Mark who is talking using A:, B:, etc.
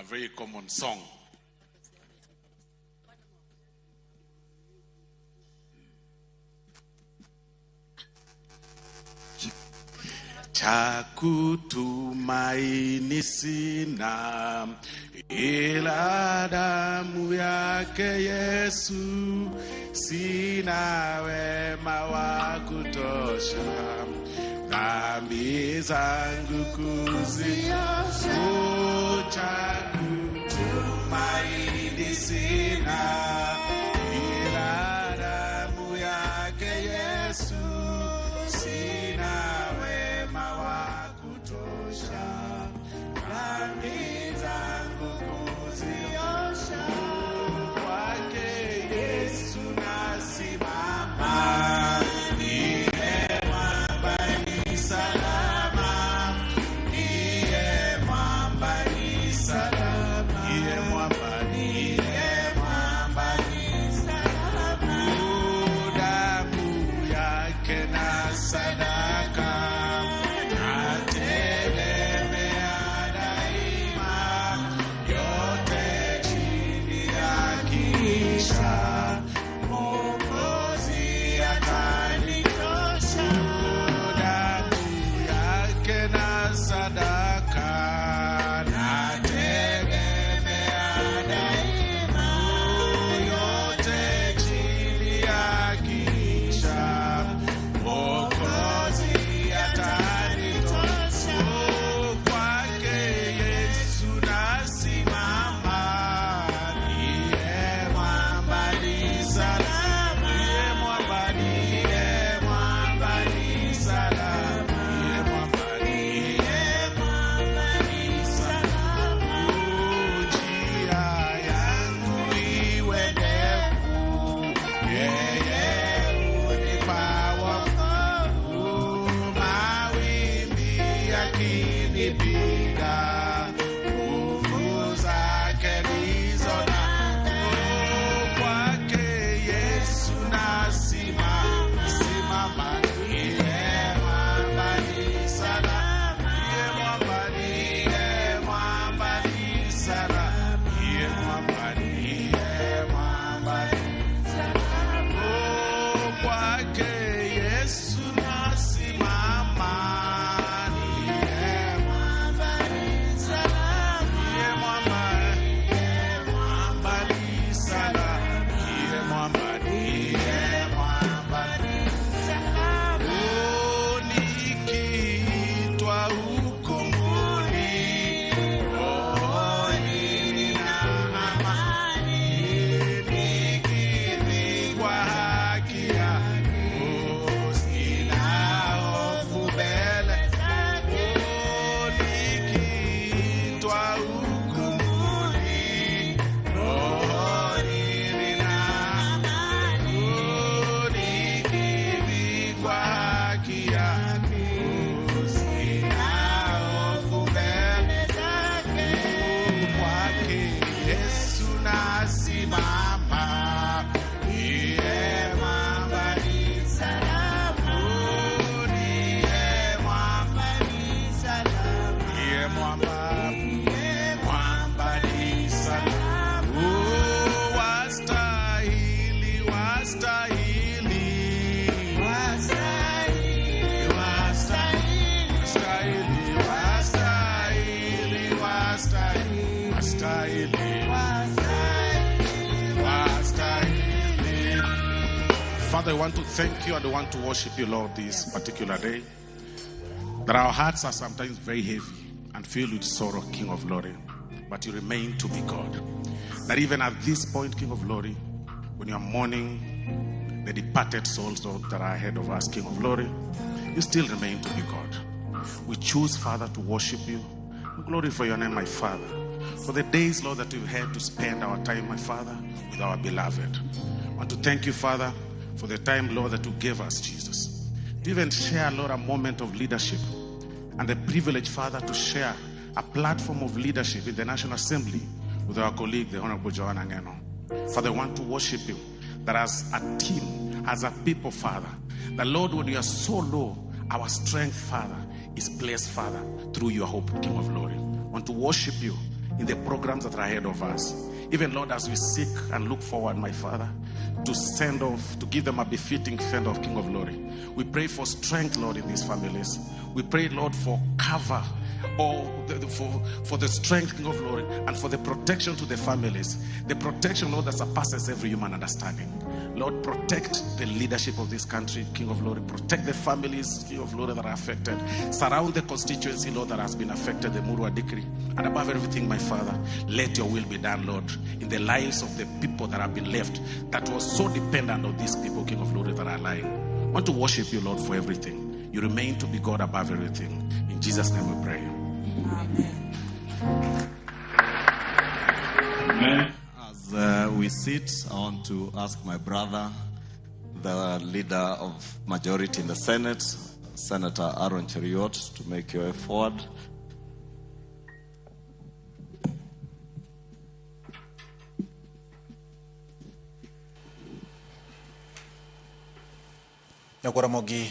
A: A very common song. Cha kutumaini sina ila damu yake Yesu, sina wema wa kutosha, dhambi zangu kuziosha. Cha kutumaini sina ila damu yake Yesu, sina wema wa kutosha, dhambi zangu kuziosha. Kwake Yesu nasimama, ndiye mwamba ni salama, ndiye mwamba ni salama, ndiye mwamba, ndiye mwamba ni salama. Damu yake na sadaka nategemea daima, yote chini ya kisha Mwokozi atanitosha. Damu yake na sadaka nategemea daima, yote chini ya kisha Mwokozi atanitosha. Kwake Yesu nasimama, ndiye mwamba ni salama, ndiye mwamba, ndiye mwamba ni salama, ndiye mwamba, ndiye mwamba ni salama. Njia yangu iwe ndefu, yeye hunipa wokovu, mawimbi yakinipiga, nguvu zake ndizo na. Kwake Yesu nasimama, simama, ndiye mwamba ni salama, ndiye mwamba, ndiye mwamba ni salama, ndiye mwamba, ndiye mwamba ni salama. Kwake Yesu nasimama, ndiye mwamba ni salama, ndiye mwamba, ndiye mwamba ni salama, ndiye mwamba, ndiye mwamba ni salama. Nikiitwa hukumuni, rohoni nina amani, nikivikwa haki yangu, sina hofu mbele zake. Nikiitwa hukumuni, rohoni nina amani, nikivikwa haki yangu, sina hofu mbele zake. Kwake Yesu nasimama, ndiye mwamba ni salama, ndiye mwamba ni salama, ndiye mwamba, ndiye mwamba ni salama. Wastahili, wastahili, wastahili, wastahili, wastahili, wastahili, wastahili, wastahili. Father, I want to thank you and I want to worship you, Lord, this particular day. That our hearts are sometimes very heavy and filled with sorrow, King of Glory, but you remain to be God. That even at this point, King of Glory, when you are mourning the departed souls, Lord, that are ahead of us, King of Glory, you still remain to be God. We choose, Father, to worship you and glorify your name, my Father, for the days, Lord, that we've had to spend our time, my Father, with our beloved. I want to thank you, Father, for the time, Lord, that you gave us, Jesus, to even share, Lord, a moment of leadership and the privilege, Father, to share a platform of leadership in the National Assembly with our colleague, the Honorable Johana Ng'eno. Father, I want to worship you that as a team, as a people, Father, the Lord, when we are so low, our strength, Father, is placed, Father, through your hope, King of Glory. I want to worship you in the programs that are ahead of us. Even, Lord, as we seek and look forward, my Father, to send off, to give them a befitting send off, King of Glory. We pray for strength, Lord, in these families. We pray, Lord, for cover, or for the strength, King of Glory, and for the protection to the families. The protection, Lord, that surpasses every human understanding. Lord, protect the leadership of this country, King of Glory. Protect the families, King of Glory, that are affected. Surround the constituency, Lord, that has been affected, the Murua decree. And above everything, my Father, let your will be done, Lord, in the lives of the people that have been left, that was so dependent on these people, King of Glory, that are lying. I want to worship you, Lord, for everything. You remain to be God above everything. In Jesus' name we pray.
B: Amen.
C: Amen. As we sit, I want to ask my brother, the leader of majority in the Senate, Senator Aaron Cheruiyot, to make your way forward.
D: Nyakwaramogi.